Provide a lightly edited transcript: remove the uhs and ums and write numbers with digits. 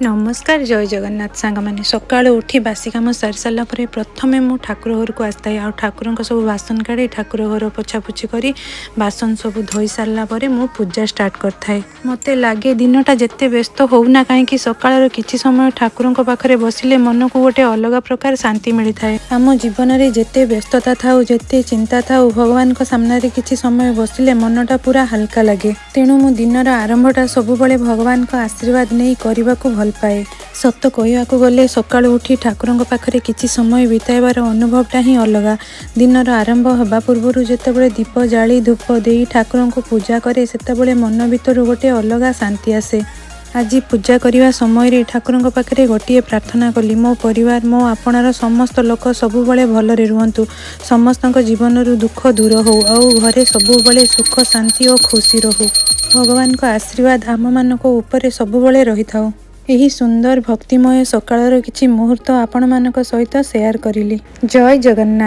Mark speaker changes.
Speaker 1: ନମସ୍କାର, ଜୟ ଜଗନ୍ନାଥ ସାଙ୍ଗମାନେ। ସକାଳୁ ଉଠି ବାସି କାମ ସାରି ସାରିଲା ପରେ ପ୍ରଥମେ ମୁଁ ଠାକୁର ଘରକୁ ଆସିଥାଏ ଆଉ ଠାକୁରଙ୍କ ସବୁ ବାସନ କାଢ଼ି, ଠାକୁର ଘର ପୋଛାପୋଛି କରି, ବାସନ ସବୁ ଧୋଇ ସାରିଲା ପରେ ମୁଁ ପୂଜା ଷ୍ଟାର୍ଟ କରିଥାଏ। ମୋତେ ଲାଗେ ଦିନଟା ଯେତେ ବ୍ୟସ୍ତ ହେଉନା କାହିଁକି, ସକାଳର କିଛି ସମୟ ଠାକୁରଙ୍କ ପାଖରେ ବସିଲେ ମନକୁ ଗୋଟେ ଅଲଗା ପ୍ରକାର ଶାନ୍ତି ମିଳିଥାଏ। ଆମ ଜୀବନରେ ଯେତେ ବ୍ୟସ୍ତତା ଥାଉ, ଯେତେ ଚିନ୍ତା ଥାଉ, ଭଗବାନଙ୍କ ସାମ୍ନାରେ କିଛି ସମୟ ବସିଲେ ମନଟା ପୁରା ହାଲକା ଲାଗେ। ତେଣୁ ମୁଁ ଦିନର ଆରମ୍ଭଟା ସବୁବେଳେ ଭଗବାନଙ୍କ ଆଶୀର୍ବାଦ ନେଇ କରିବାକୁ ଭଲ ପାଏ। ସତ କହିବାକୁ ଗଲେ ସକାଳୁ ଉଠି ଠାକୁରଙ୍କ ପାଖରେ କିଛି ସମୟ ବିତାଇବାର ଅନୁଭବଟା ହିଁ ଅଲଗା। ଦିନର ଆରମ୍ଭ ହେବା ପୂର୍ବରୁ ଯେତେବେଳେ ଦୀପ ଜାଳି, ଧୂପ ଦେଇ ଠାକୁରଙ୍କୁ ପୂଜା କରେ, ସେତେବେଳେ ମନ ଭିତରୁ ଗୋଟେ ଅଲଗା ଶାନ୍ତି ଆସେ। ଆଜି ପୂଜା କରିବା ସମୟରେ ଠାକୁରଙ୍କ ପାଖରେ ଗୋଟିଏ ପ୍ରାର୍ଥନା କଲି, ମୋ ପରିବାର, ମୋ ଆପଣାର ସମସ୍ତ ଲୋକ ସବୁବେଳେ ଭଲରେ ରୁହନ୍ତୁ, ସମସ୍ତଙ୍କ ଜୀବନରୁ ଦୁଃଖ ଦୂର ହଉ ଆଉ ଘରେ ସବୁବେଳେ ସୁଖ, ଶାନ୍ତି ଓ ଖୁସି ରହୁ। ଭଗବାନଙ୍କ ଆଶୀର୍ବାଦ ଆମମାନଙ୍କ ଉପରେ ସବୁବେଳେ ରହିଥାଉ। ଏହି ସୁନ୍ଦର ଭକ୍ତିମୟ ସକାଳର କିଛି ମୁହୂର୍ତ୍ତ ଆପଣମାନଙ୍କ ସହିତ ସେୟାର କରିଲି। ଜୟ ଜଗନ୍ନାଥ।